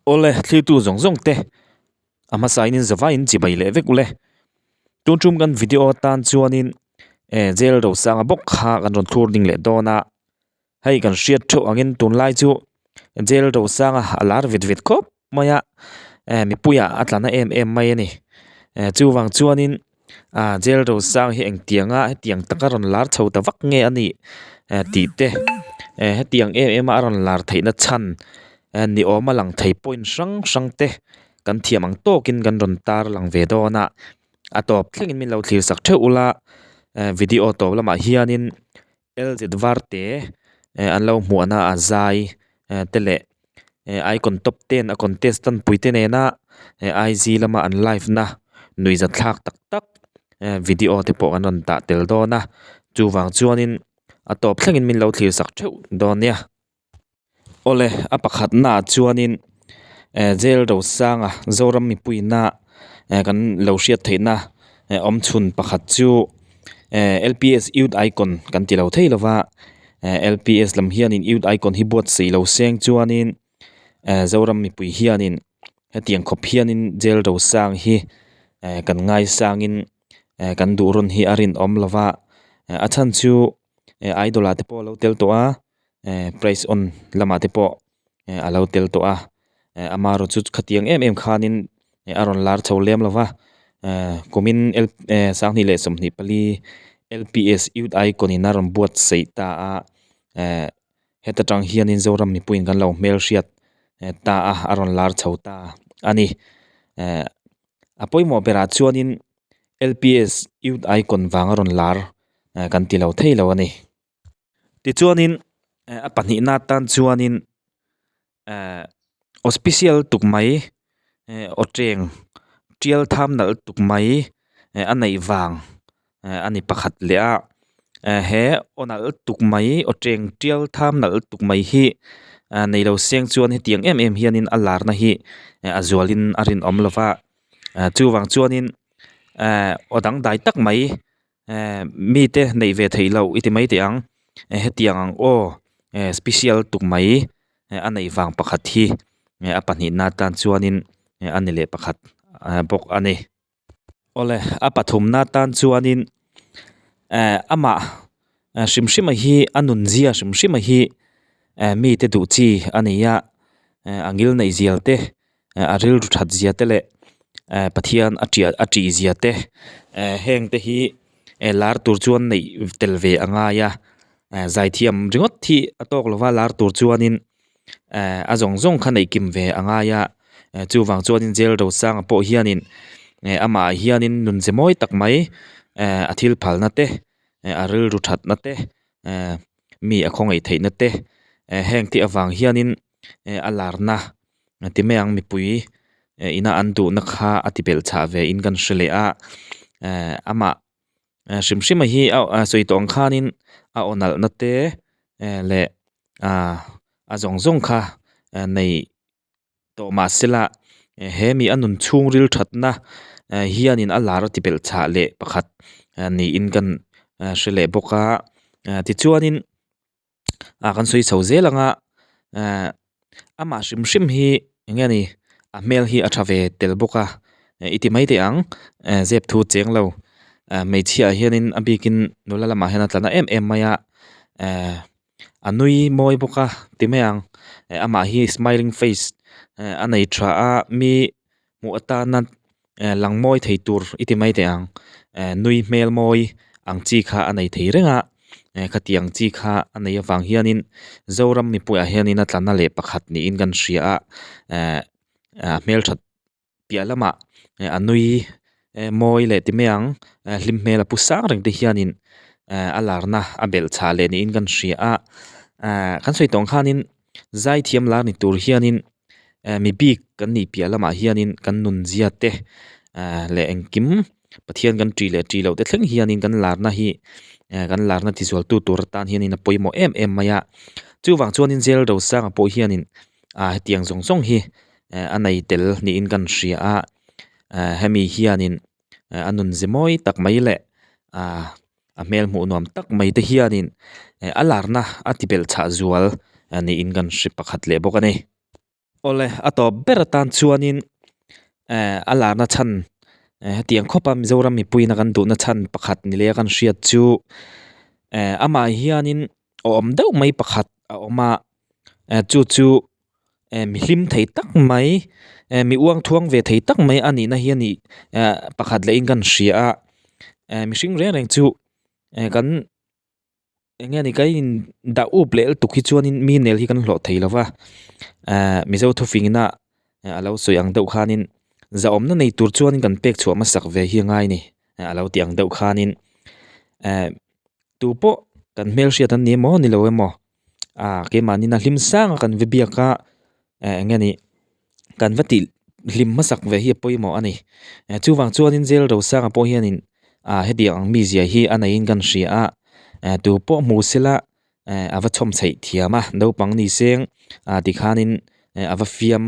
Awle, thlitu zawng zawng te a hmasa in in zavai in chibai leh vek ule. Tun tum kan video atan chuanin eh jail rosanga bawk kha kan rawn thlur ding leh dawn a. Hei kan hriat theuh angin tunlai chu jail rosanga a lar vet vet khawp mai a, eh mipuiah a tla na em em mai a ni. Eh chuvang chuanin ah jail rosang hi engtianga hetiang taka rawn lar chho ta vak nge a nih eh tih te eh hetiang em em a a rawn lar theihna chhan eh ni awm a lang thei point hrang hrang te kan thiam ang tawkin kan rawn tar lang ve dawn a a tawp thlengin min lo thlir sak theuh ula eh video tawp lamah hianin L zet var te eh an lo hmuahna a zai eh te leh eh icon top ten a contestant pui te nena eh I G lama an live na nuihzat thlak tak tak eh video te pawh an rawn dah tel dawn a chuvang chuanin a tawp thlengin min lo thlir sak theuh dawn nia. Awle a pakhatnaah chuanin eh jail rosanga Zoram mipuiina eh kan lo hriat theihna eh awm chhun pakhat chu eh L P S youth icon kan ti lo thei lo va eh L P S lam hianin youth icon hi buatsaih lo seng chuanin eh Zoram mipui hianin hetiang khawp hianin jail rosang hi eh kan ngaisangin eh kan duh rawn hi a rinawm lo va eh a chhan chu eh idol ah te pawh a lo tel tawh a eh prize on lamah te pawh eh a lo tel tawh a eh amaherawh chu khatiang em em khanin eh a rawn lar chho lem lo va eh kumin l eh sanghnih leh 24 L P S youth icon in a rawn buatsaih ta a eh heta tang hianin Zoram mipuiin kan lo hmelhriat ta a a rawn lar chho ta a ni eh a pawimawh berah chuanin L P S youth icon vang a rawn lar eh kan ti lo thei lo a ni. Tichuanin eh a pahnihna atan chuanin eh auspicial tuk mai eh aw teng tial tham nalh tuk mai eh a neih vang eh a ni pakhat leh a eh he aw nalh tuk mai aw teng tial tham nalh tuk mai hi ah neilo seng chuan hetiang em em hianin a larna hi eh a zualin a rinawm lo va ah chuvang chuanin eh aw dangdai tak mai. Eh mite neih ve theih loh i ti mai teh ang eh hetiang ang aw eh special tuk mai eh a neih vang pakhat hi eh a pahnihna atan chuanin eh a ni leh pakhat bawk a ni. Awle a pathumna atan chuanin eh amah hrim hrim a hi a nun zia hrim hrim a hi eh mite duh chi a ni a eh a ngil neih zial te eh a rilru that zia te leh eh Pathian a ṭiah a ṭih zia te eh heng te hi eh lar tur chuan neih tel ve a ngai a eh zaithiam ringawt hi a tawk lova lar tur chuanin eh a zawng zawng kha neih kim ve a ngai a eh chuvang chuanin jail rosanga pawh hianin eh amah hianin nun ze mawi tak mai eh a thil phalna te eh a rilru thatna te eh mi a khawngaih theihna te eh heng te avang hianin eh a larna ti mai ang mipui eh ina an duhna kha a ti belh chhah ve in kan hre leh a eh amah eh hrim hrim a hi a sawi tawh ang khanin a aw nalh na te eh leh ah a zawng zawng kha eh nei tawh mahsela he mi a nun chhungril thatna eh hianin a lar a ti belh chhah leh pakhat niin kan hre leh bawk a eh tichuanin. Ah kan sawi chho zel ang a eh amah hrim hrim hi eng nge ni a hmel hi a tha ve tel bawk a eh i ti mai teh ang eh zep thu cheng lo eh hmeichhia ah hianin a bikin nula lamah hian a tla na em em mai a eh a nui mawi bawk a ti mai ang eh amah hi smiling face eh a nei tha a mi hmuh atana eh lang mawi thei tur i ti mai teh ang eh nui hmel mawi ang chi kha a nei thei reng a eh khatiang chi kha a nei avang hianin Zoram mipuiah hianin a tla na leh pakhat niin kan hria a eh a hmelthat piah lamah eh a nui eh mawi leh ti mai ang eh hlim hmel a pu sang reng te hianin eh a larna a belh chhah leh niin kan hria a eh kan sawi tawh ang khanin zaithiam lar ni tur hianin. eh mi bik kan nih piah lamah hianin kan nun zia te eh leh engkim Pathian kan ṭih leh ṭih loh te thleng hianin kan larna hi eh kan larna tizual tu tur atan hianin a pawimawh em em mai a chuvang chuanin jail rosanga pawh hianin ah hetiang zawng zawng hi eh a nei tel niin kan hria a eh hemi hianin eh a nun ze mawi tak mai leh ah a hmel hmuh nuam tak mai te hianin eh a larna a ti belh chhah zual niin kan hre pakhat leh bawk a ni. Awle, a tawp ber atan chuanin eh a larna chhan eh hetiang khawpa Mizoram mipuiin a kan duhna chhan pakhat ni leh a kan hriat chu eh amah hianin awm deuh mai pakhat a awm a eh chu chu eh mi hlim thei tak mai eh mi uang thuang ve thei tak mai a nihna hi a nih eh pakhat leh in kan hria a eh mihring reng reng chu eh kan. Eng nge ni ka in dah up leh lutuk hi chuanin mi nel hi kan hlawh thei lo va ehh mizo thufingna a lo sawi ang deuh khanin zahawmna nei tur chuanin kan pek chhuah hmasak ve hi a ngai a ni a lo tih ang deuh khanin ehh tu pawh kan hmelhriat an ni emaw ni lo emaw ah keimahni na hlim sang a kan va biak a ehh eng nge ni kan va tih hlim hmasak ve hi a pawimawh a ni chuvang chuanin jail rosanga pawh hianin ah hetiang ang mizia hi a neihin kan hria a eh tu pawh hmu sela eh a va chhawm chheih thiam a naupang ni seng ah tikhanin eh a va fiam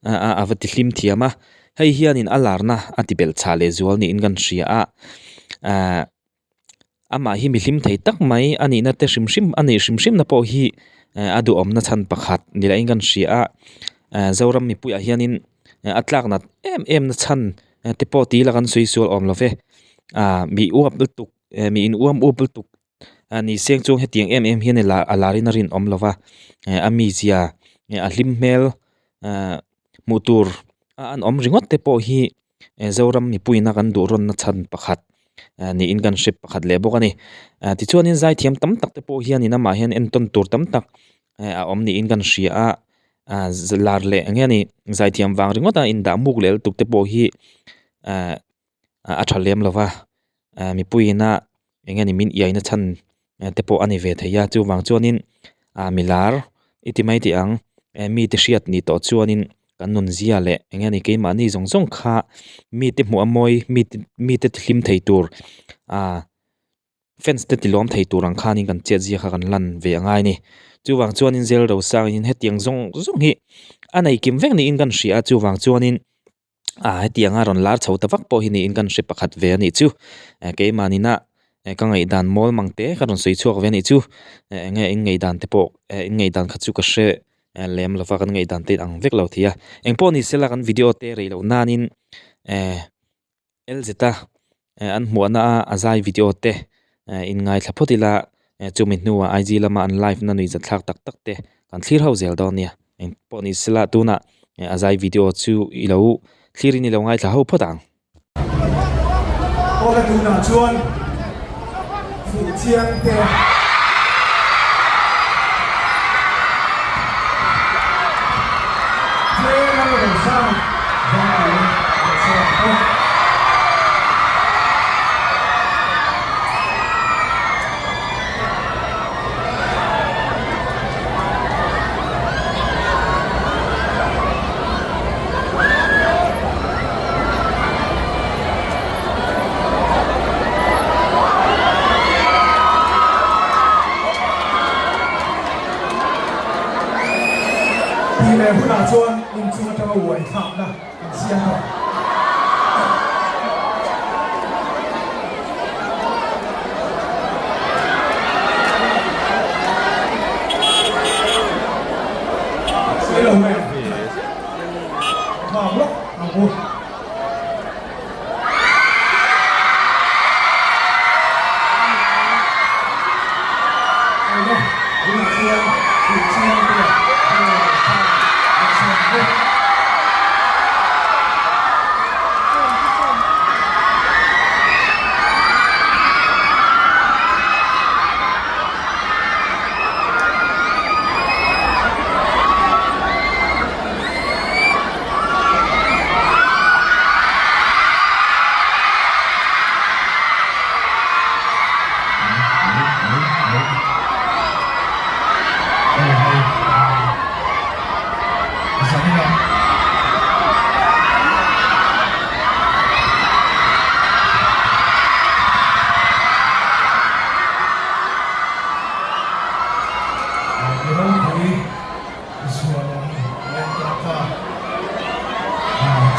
ah a va ti hlim thiam a hei hianin a larna a ti belh chhah leh zual niin kan hria a ah. Amah hi mi hlim thei tak mai a nihna te hrim hrim a nih hrim hrim na pawh hi eh a duhawmna chhan pakhat ni lah in kan hria a eh Zoram mipuiah hianin a tlak nat em em na chhan te pawh tih ila kan sawi sual awm lo ve ah mi uap lutuk eh mi in uam up lutuk a ni seng chuang hetiang em em hian a lar in a rinawm lo va eh a mizia a hlim hmel ah hmuh tur a an awm ringawt te pawh hi. Zoram mipuiin a kan duh rawnna chhan pakhat niin kan hre pakhat leh bawk a ni. Tichuanin zaithiam tam tak te pawh hianin amah hian entawn tur tam tak a awm niin kan hria a, lar leh eng nge ni zaithiam vang ringawt a indah muk leh lutuk te pawh hi a tha lem lo va, mipuiin a eng nge ni min iaina chhan te pawh a ni ve thei a chuvang chuanin ah milar i ti mai tih ang eh mite hriat ni tawh chuanin kan nun zia leh eng nge ni keimahni zawng zawng kha mite hmuh a mawi mite mite ti hlim thei tur ah fans te ti lawm thei tur ang khanin kan chet zia kha kan lan ve a ngai a ni chuvang chuanin zel rosangin hetiang zawng zawng hi a nei kim vek niin kan hria a chuvang chuanin. Ah hetiang a rawn lar chho ta vak pawh hi niin kan hre pakhat ve a nih chu eh keimahni na eh ka ngaihdan mawl mang te ka rawn sawi chhuak ve a nih chu eh eng nge in ngaihdan te pawh eh in ngaihdan kha chu ka hre lem lova kan ngaihdan te ang vek lo thei a eng pawh ni sela kan video te rei loh nanin eh L zeta eh an hmuahna a a zai video te eh in ngaithla phawt ila eh chumi hnuah I G lama an live na nuihzat thlak tak tak te kan thlir ho zel dawn nia eng pawh ni sela tunah eh a zai video chu i lo thlir in i lo ngaithla ho phawt ang. Awle tunah chuan fuh chiang te. Tlem a rawn sang vang turin ka chhuak bawk. Tih leh hunah chuan inchung atanga uai thlakna kan siam tawh. Sawi lo mai ang. Nghak lawk ang u.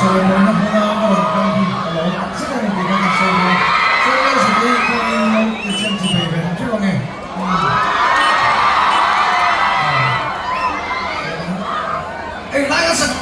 Chawimawina hmuna ka rawn kal hi ka lo tak zet a ni tih kha ka sawi dawn a, chuan zirlai khuanin lo ti chiang chi thei ve ang theuh ange. Englai a sak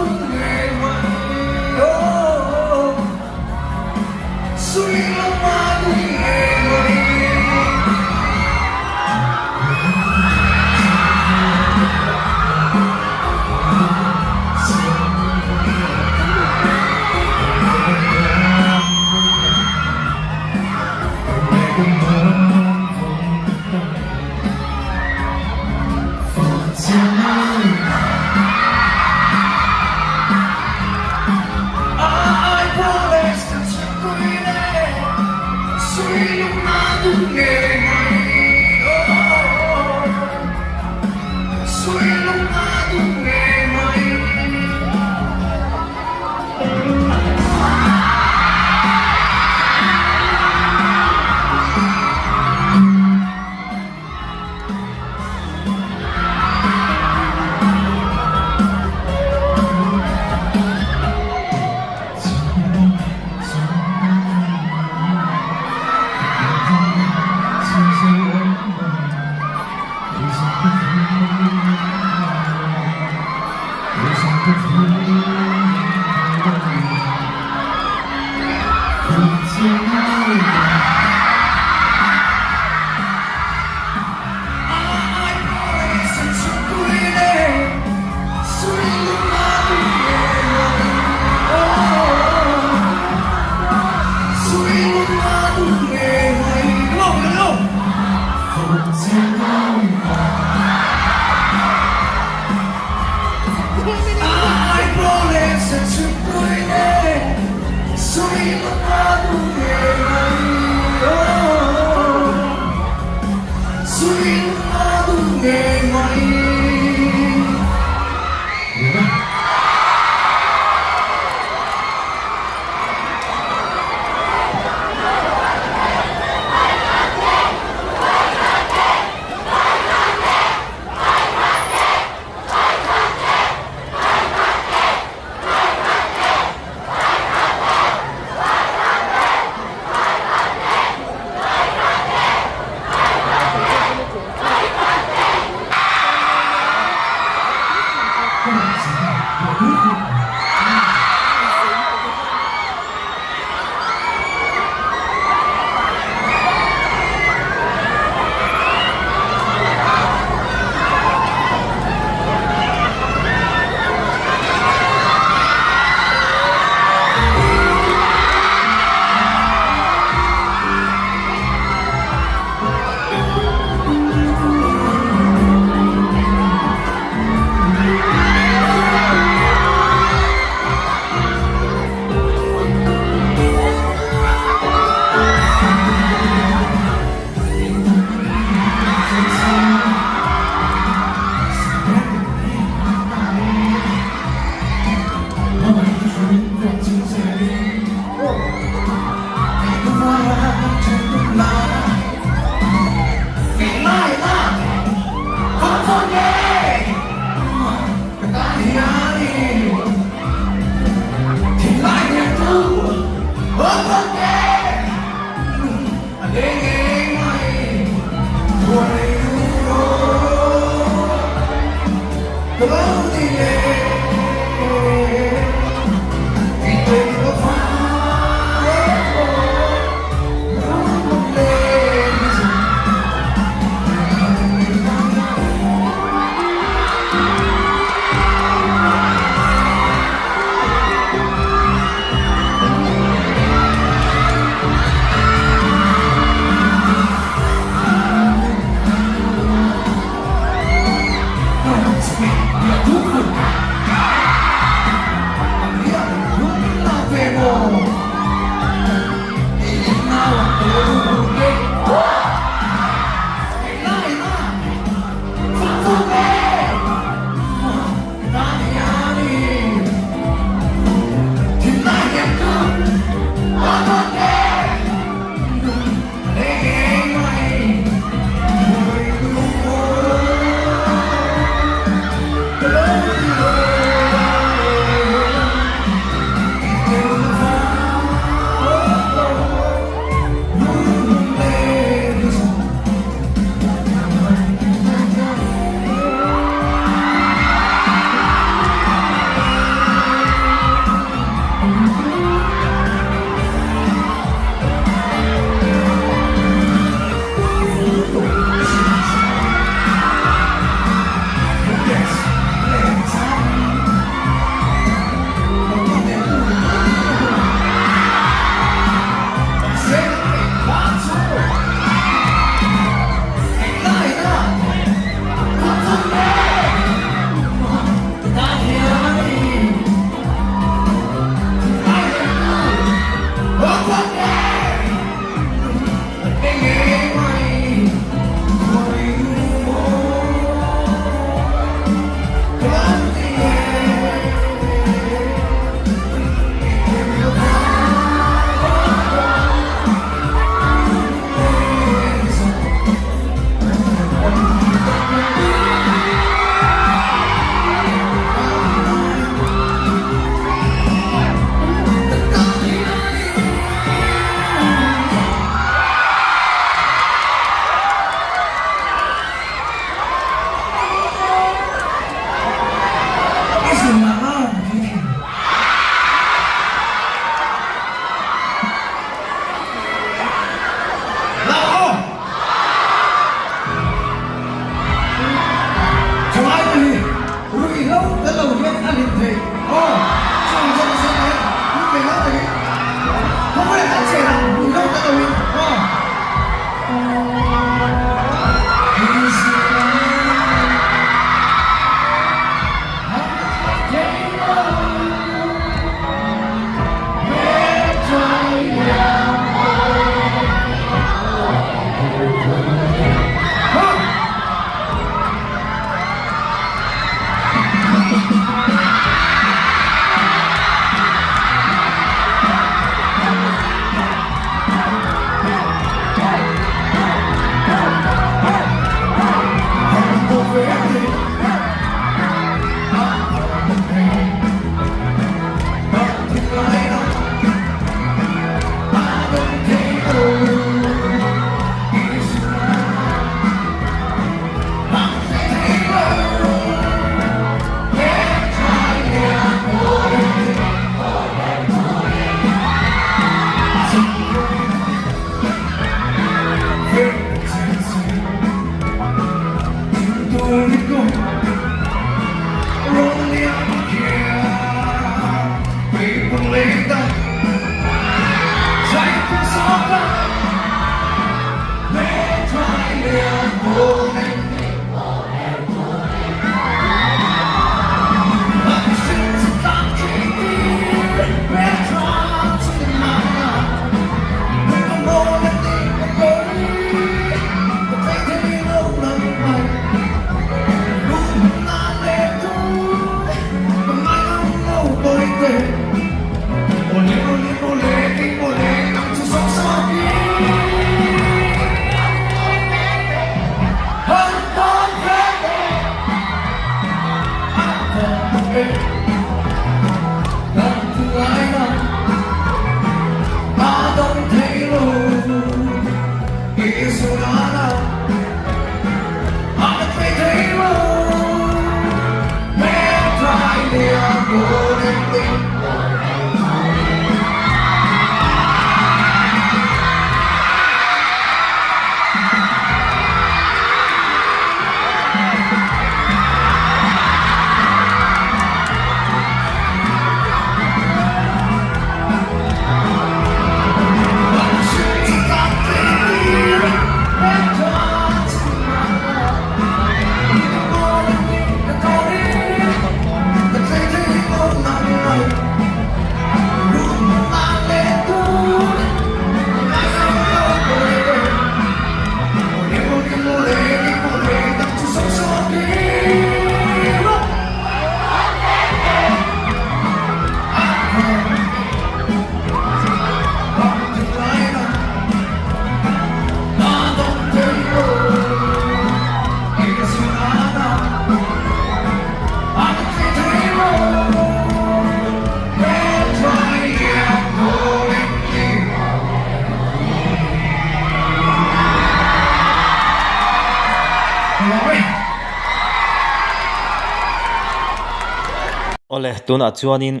Awle tunah chuanin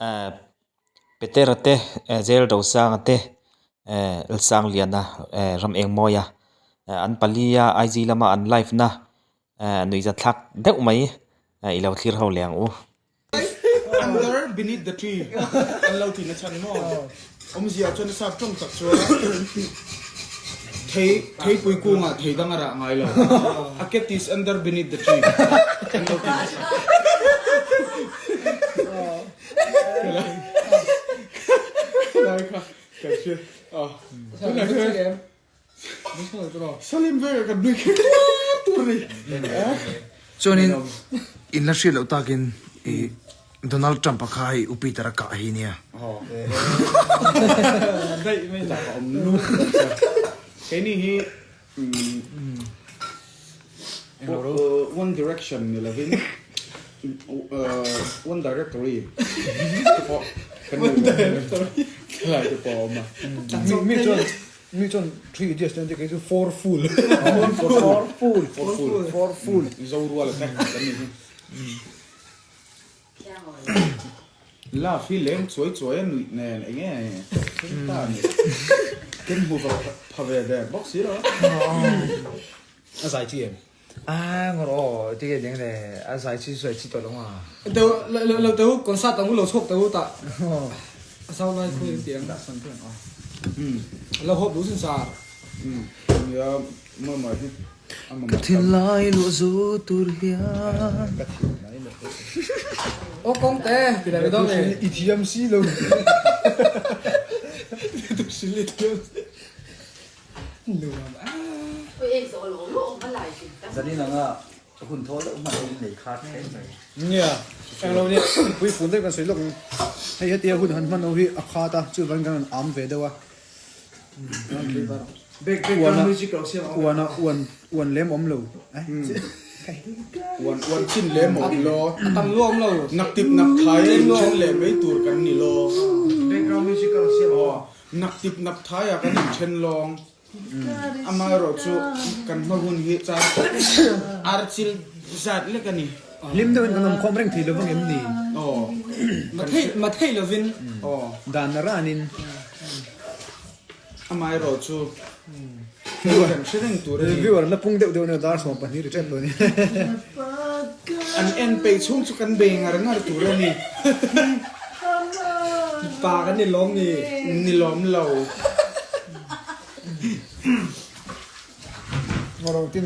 eh Petera te eh Jail Rosanga te eh Lalsangliana eh Ramengmawia eh an pali a IG lama an live na eh nuihzathlak deuh mai eh i lo thlir ho leh ang u. Under beneath the tree an lo tih na chhan maw? Awmzia chuan a sap tawng tak chuan thei theipui kungah thei dang a rah ngai lo. A cat is under beneath the tree an lo tih na chhan. Helai kha kan hria a. Tunah hian Salim vek a kan nui kher tur a ni. Chuanin in la hriat loh takin i Donald Trump a kha hei U Peter a kah hi nia. Daih mai tak a awm nuk Keini hi One Direction ni lovin One Directory te pawh kan nei lo. Helai te pawh a awm a. Mi chuan Mi chuan Three Idiots te an ti kei chu Four Fool. Four Fool. Four Fool. Four Fool. Mizo rual te kan nih hi. Love hi leng chuai chuai a nuih nen eng nge thleng ta a ni. Ken hmu va pha ve ve bawk si lo a. A zai chi em? A ngawr aw ti nge deng le a zai chi zai chi tawh lo nga. Teu lo lo teu concert ang lo chhuak teu tah a sau lai khawi an ti ang. Lo hawp duh sin sar. Nia mama hi a mama Ka thinlai luah zo tur hian. Ka thinlai luah zo tur. Aw kawng te ti lai dawn e. I thiam si lo. I thiam si. Nuam a. Zanin anga hun thawl deuh hman in nei khat hle mai. Nia, englo nia, pui fun deuh kan sawi lawk ang. Hei hetia hun han hman ho hi a khat a, chuvangin kan rawn am ve deuh a. Uan a, uan a, uan, uan lem awm lo. Uan, uan chin lem awm lo. A tam lu awm lo. Nak tip nak thai in then leh mai tur kan ni lo. Background music a rawn siam ang. Nak tip nak thai ah kan inthen lawng. Amaherawh chu kan hma hun hi char archil zat lek a ni. Hlim deuhin kan awm khawm reng thei lovang em ni? Aw. Ma thei lovin. Aw. Dan a ranin. Amaherawh chu hei kan hre reng tur a ni. Viewer la pung deuh deuh nia dar 12 ri tep lo ni. An en peih chhung chu kan bei ngar ngar tur a ni. Pa kan ni lawm ni. Ni lawm lo. Ngawrh tin.